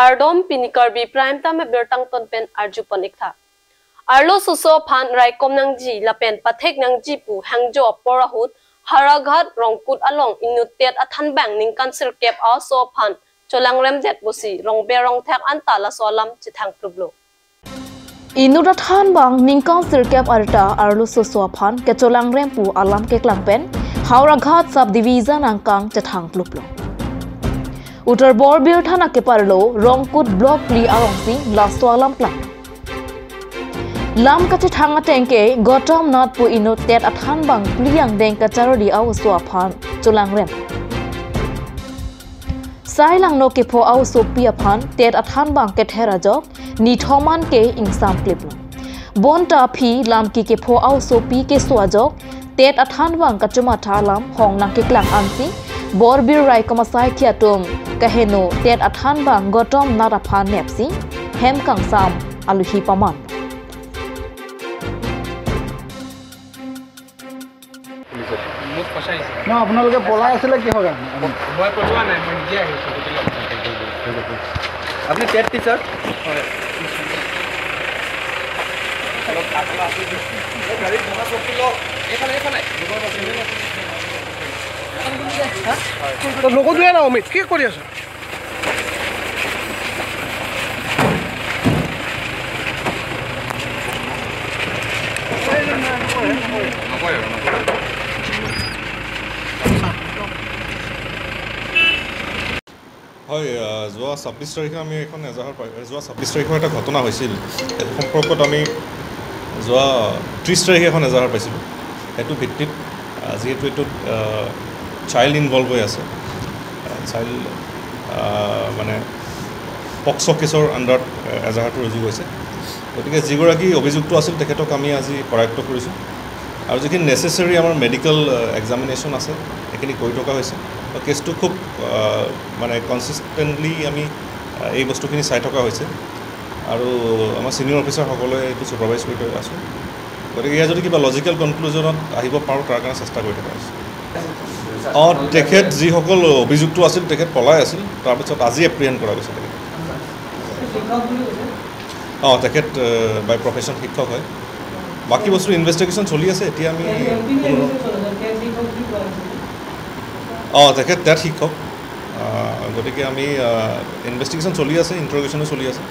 Kardom Pinikarbi Prime Tame Bertang Tonpen Arju Panikta. Arlo Suso Phan Raikom Nangji Lapen Pathek Nangji Pu Hangjo Porahut Haraghat Rongkut Along Inutet Athan Bang Ningkan Sirkep Also Phan Cholang Remjet Busi Rongbe Rongthak Anta Lasolam Chithang Plublo. Inurat Han Bang Ningkan Sirkep Arta Arlo Suso Phan Kecholang Rempu Alam Keklangpen Howraghat Sub Division Angkang Chithang Plublo. Uttar Borbir Thana ke parlo Rongkut Block Pli Arongsi Lasto Alam Klang. Lam ka chithanga tengke Gautam Nath pu inu tet athan bang pliang deng ka charodi aw so phan cholang rem. Sailang no ke pho aw so pi aphan tet athan bang ke thera jok ni thoman ke ingsam klip. Bon ta phi lam ki ke pho aw so pi ke so jok tet athan bang ka chuma tha lam hong nang ke klang ansi Borbir Rai kamasai khiatum kaheno tet athan bang Gautam Nath aphan nepsi hem kangsam aluhi paman. না আপোনালোকে পলাই আছিলে কি হয় মই পলোৱা নাই মই নিজে আহিছো। আপুনি টেট টিচাৰ হয়। লগত দিয়া না অমিত কি কৰি আছ? হয়, যোৱা 26 তাৰিখে আমি এখন এজাহাৰ পাই যোৱা 26 তাৰিখৰ এটা ঘটনা হৈছিল। সেইটো সম্পৰ্কত আমি যোৱা 30 তাৰিখে এখন এজাহাৰ পাইছিলোঁ। সেইটো ভিত্তিত যিহেতু এইটোত চাইল্ড ইনভলভ হৈ আছে, চাইল্ড মানে পক্স' কেছৰ আণ্ডাৰত এজাহাৰটো ৰুজু হৈছে। গতিকে যিগৰাকী অভিযুক্ত আছিল তেখেতক আমি আজি কৰায়ত্ব কৰিছোঁ আৰু যিখিনি নেচেচেৰী আমাৰ মেডিকেল এক্সামিনেশ্যন আছে সেইখিনি কৰি থকা হৈছে। কেছটো খুব মানে কনচিষ্টেণ্টলি আমি এই বস্তুখিনি চাই থকা হৈছে আৰু আমাৰ ছিনিয়ৰ অফিচাৰসকলে এইটো ছুপাৰভাইজ কৰি থৈ আছোঁ। গতিকে ইয়াৰ যদি কিবা লজিকেল কনক্লুজনত আহিব পাৰোঁ তাৰ কাৰণে চেষ্টা কৰি থকা হৈছে। অঁ, তেখেত যিসকল অভিযুক্ত আছিল তেখেত পলাই আছিল, তাৰপিছত আজি এপ্ৰিহেণ্ড কৰা গৈছে তেখেত। অঁ, তেখেত বাই প্ৰফেশ্যন শিক্ষক হয়। বাকী বস্তু ইনভেষ্টিগেশ্যন চলি আছে এতিয়া। আমি অঁ, তেখেত টেট শিক্ষক, গতিকে আমি ইনভেষ্টিগেশ্যন চলি আছে, ইণ্টাৰগেশ্যনো চলি আছে।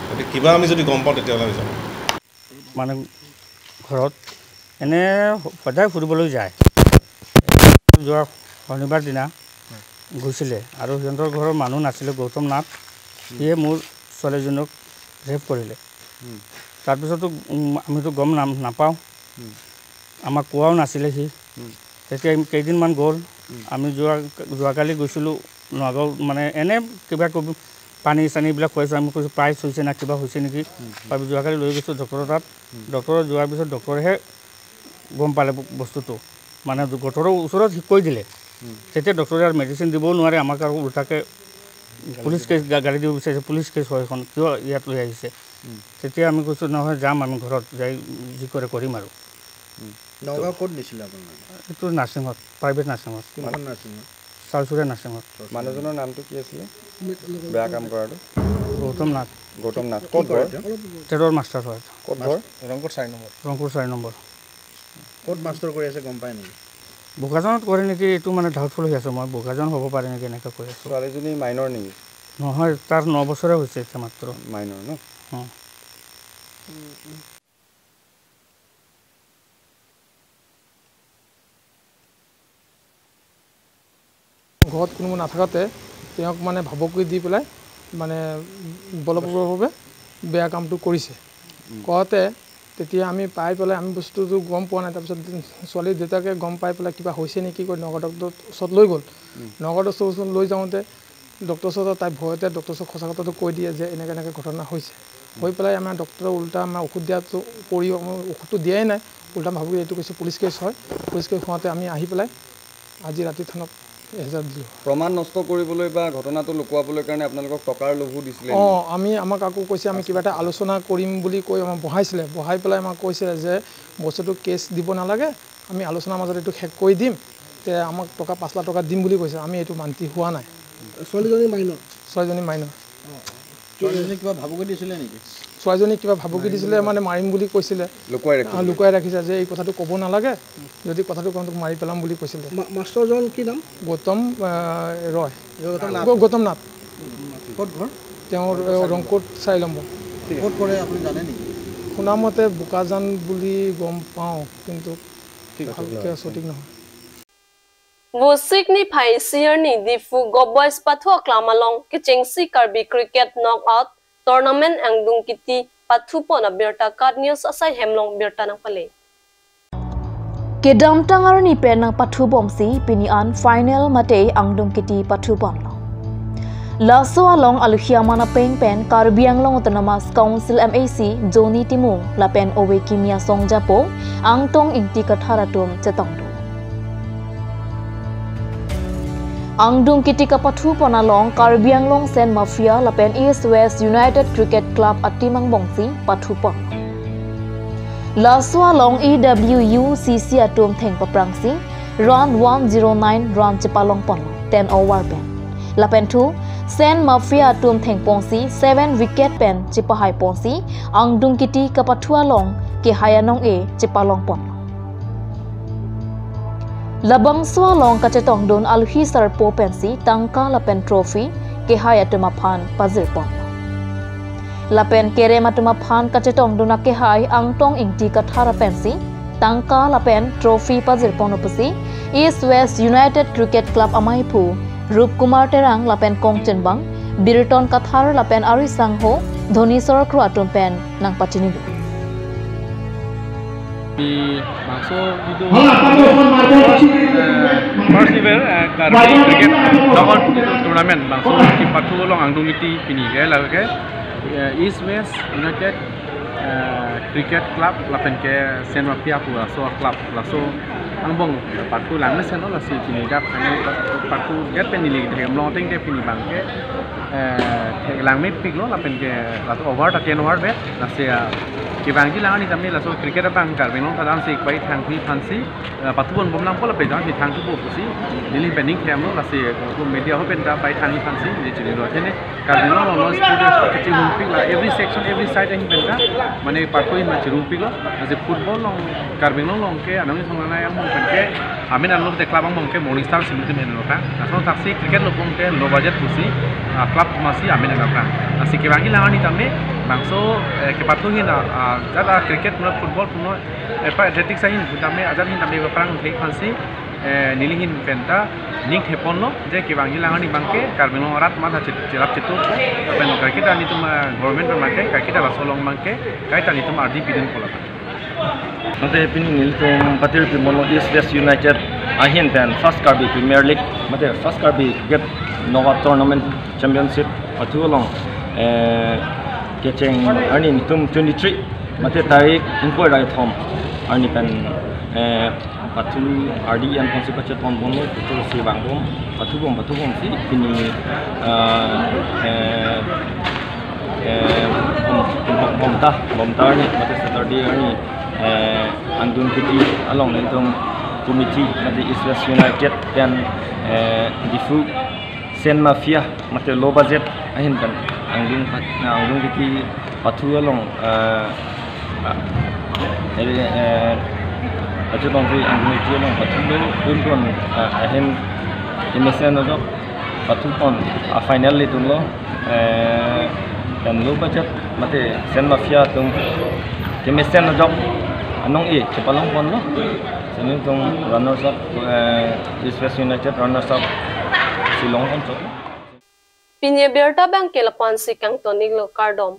গতিকে কিবা আমি যদি গম পাওঁ তেতিয়াহ'লে আমি জনাম। মানে ঘৰত এনে সদায় ফুৰিবলৈ যায়। যোৱা শনিবাৰ দিনা গৈছিলে আৰু সিহঁতৰ ঘৰৰ মানুহ নাছিলে। গৌতম নাথ সিয়ে মোৰ ছোৱালীজনীক ৰেপ কৰিলে। তাৰপিছতো আমিতো গম নাপাওঁ, আমাক কোৱাও নাছিলে সি। তেতিয়া কেইদিনমান গ'ল। আমি যোৱাকালি গৈছিলোঁ নগাঁও, মানে এনে কিবা কিবি পানী চানী এইবিলাক খুৱাইছোঁ। আমি কৈছোঁ পাইছ হৈছে না কিবা হৈছে নেকি। তাৰপিছত যোৱাকালি লৈ গৈছোঁ ডক্টৰৰ তাত। ডক্টৰত যোৱাৰ পিছত ডক্টৰেহে গম পালে বস্তুটো, মানে ডক্টৰৰ ওচৰত কৈ দিলে। তেতিয়া ডক্টৰে আৰু মেডিচিন দিবও নোৱাৰে আমাক, আৰু উল্টাকৈ পুলিচ কেছ গালি দিব বিচাৰিছে। পুলিচ কেছ হয় এখন, কিয় ইয়াত লৈ আহিছে। তেতিয়া আমি কৈছোঁ নহয় যাম আমি ঘৰত যাই যি কৰে কৰিম। আৰু নগাঁও ক'ত নিছিলে আপোনালোকে? এইটো নাৰ্ছিঙত, প্ৰাইভেট নাৰ্ছিঙত। কোনখন নাৰ্ছিঙত? চালচুৰীয়া নাৰ্ছিঙত। মানুহজনৰ নামটো কি আছিলে বেয়া কাম কৰাটো? গৌতম নাথ। গৌতম নাথ ক'ত ঘৰ? ট্ৰেডৰ মাষ্টাৰ হয়। ক'ত ঘৰ? ৰংপুৰ 4 নম্বৰ। ৰংপুৰ 4 নম্বৰ। ক'ত মাষ্টাৰ কৰি আছে গম পায় নেকি? বোকাজানত কৰে নেকি এইটো মানে ডাউটফুল হৈ আছোঁ মই। বোকাজান হ'ব পাৰে নেকি এনেকৈ কৈ আছোঁ। ছোৱালীজনী মাইনৰ নেকি? নহয়, তাৰ 9 বছৰে হৈছে এতিয়া মাত্ৰ। মাইনৰ ন? অঁ। ঘৰত কোনো নাথাকাতে তেওঁক মানে ভাবুকি দি পেলাই মানে বলপূৰ্বকভাৱে বেয়া কামটো কৰিছে। কৰোঁতে তেতিয়া আমি পাই পেলাই আমি বস্তুটো গম পোৱা নাই। তাৰপিছত ছোৱালীৰ দেউতাকে গম পাই পেলাই কিবা হৈছে নেকি কৈ নগাঁও ডক্টৰৰ ওচৰত লৈ গ'ল। নগাঁও ডক্টৰৰ ওচৰত লৈ যাওঁতে ডক্টৰৰ ওচৰত তাই ভয়তে ডক্টৰৰ ওচৰত সঁচা কথাটো কৈ দিয়ে যে এনেকৈ এনেকৈ ঘটনা হৈছে। হৈ পেলাই আমাৰ ডক্টৰে উল্টা আমাৰ ঔষধ দিয়াটো উপৰিও ঔষধটো দিয়াই নাই, উল্টা ভাবুকি এইটো কৈছে পুলিচ কেছ হয়। পুলিচ কেছ হোৱাতে আমি আহি পেলাই আজি ৰাতি থানত এহেজাৰ দিলোঁ। প্ৰমাণ নষ্ট কৰিবলৈ বা ঘটনাটো লুকুৱাবলৈ কাৰণে আপোনালোকক টকাৰ লোভো দিছিলে? অঁ, আমি আমাক আকৌ কৈছে আমি কিবা এটা আলোচনা কৰিম বুলি কৈ আমাক বহাইছিলে। বহাই পেলাই আমাক কৈছিলে যে বস্তুটো কেছ দিব নালাগে, আমি আলোচনাৰ মাজত এইটো শেষ কৰি দিম। তে আমাক টকা 5 লাখ টকা দিম বুলি কৈছে। আমি এইটো মান্তি হোৱা নাই। ছোৱালীজনী মাইনৰ? ছোৱালীজনী মাইনৰ। ছোৱালীজনীক কিবা ভাবুকি দিছিলে মানে মাৰিম বুলি কৈছিলে, লুকুৱাই ৰাখিছে যে এই কথাটো ক'ব নালাগে, যদি কথাটো কওঁ তোক মাৰি পেলাম বুলি কৈছিলে। মাষ্টৰজন কি নাম? গৌতম ৰয়, গৌতম নাথ। ক'ত ঘৰ? তেওঁৰ ৰংকোট 4 নম্বৰ। ক'ত কৰে আপুনি জানে নেকি? শুনামতে বোকাজান বুলি গম পাওঁ, কিন্তু ভালকৈ সঠিক নহয়। Wusikni phai sirni Difu Go Boys pathua klamalong ke chengsi Karbi cricket knockout tournament angdung kiti pathupona birta card news asai hemlong birta nang pale. Ke damtangar ni pen nang pathu bomsi pini an final mate angdung kiti pathu bomlo. Laso along aluhia mana peng pen Karbi Anglong Autonomous Council MAC Joni Timung lapen owe kimia songjapo angtong ingti katharatum chetongdo. Angdung kitika pathu ponalong Karbi Anglong Sen Mafia lapen East West United Cricket Club atimang bongsi pathu pon. Laswa long EWUCC atum theng paprangsi run 109 run chepalong pon 10 over pen. Lapen 2 Sen Mafia atum theng pongsi 7 wicket pen chepahai pongsi angdung kiti kapathua long ke hayanong e chepalong pon. Labang swa long kachetong don alhi sarpo pensi tangka lapen trophy ke hayatuma phan pazir pon. Lapen kere matuma phan kachetong dona ke hai angtong ingti kathara pensi tangka lapen trophy pazir pon upusi East West United Cricket Club amaipu Rup Kumar Terang lapen Kongchenbang Birton Kathar lapen Ari Sangho Dhoni Sorkru atum pen nang pachinilu. First ever Karbi cricket knockout tournament bangso ki pathu long angdung kiti pini ge lage East West United Cricket Club lapen ke Sen Mafia pu laso club laso angbong pathu lang sen lo lasi pini ga final pathu get pen ni thegam long teng te pini bang ke lang me pik lo lapen ke laso over ta 10 over be lasi ki lang ni tamni laso cricket bang Karbi Anglong thadam si pai thang phi phansi pathu bon bom lang ko la pe jang si thang tu bo si nili pening khem lo lasi ko media ho pen ta pai thang hi phansi ni chini ro thene Karbi Anglong lo student ke chi hum pik la every section every side hin pen ta mane pathu hin ma chiru pik lo ase football long Karbi Anglong long ke anong song na yang mong pen ke amin an lo te club ang mong ke Morning Star simti men lo ka laso taksi cricket lo bong ke low budget pusi club masi amin an ka lasi ke bangi lang ni tamme bangso ke pathu hin jada cricket no football no epa athletics hin tamme azar hin tamme prang thei phansi nilihin penta ning thepon lo je ke bangi lang ni bangke Karbi Anglong rat ma chelap chetu pen cricket ani tum government bangke cricket laso long bangke kaita ni tum RD pidin kola mate pini nil tum patir pimolo East West United ahin pen first Karbi Premier League mate first Karbi cricket knockout tournament championship pathu long kecheng arni tum 23 mate tarik inquiry thom arni pen pathu RD and konsi pachet on bonlo pathu si bangbom pathu bom si pini bomta arni mate Saturday arni andun kiti along lentung committee mate East West United pen Difu Sen Mafia mate low budget ahin pen angdung kiti pathu along achu tong si angdung kiti along pathu lo kun kon ahin MSN jok pathu kon final li tung lo pen low budget mate Sen Mafia tung MSN jok anong e chepalong pon lo senin tung runners up East West United runners up Shillong kon chok Pinye berta bang ke lapan si kang tonik lo kardom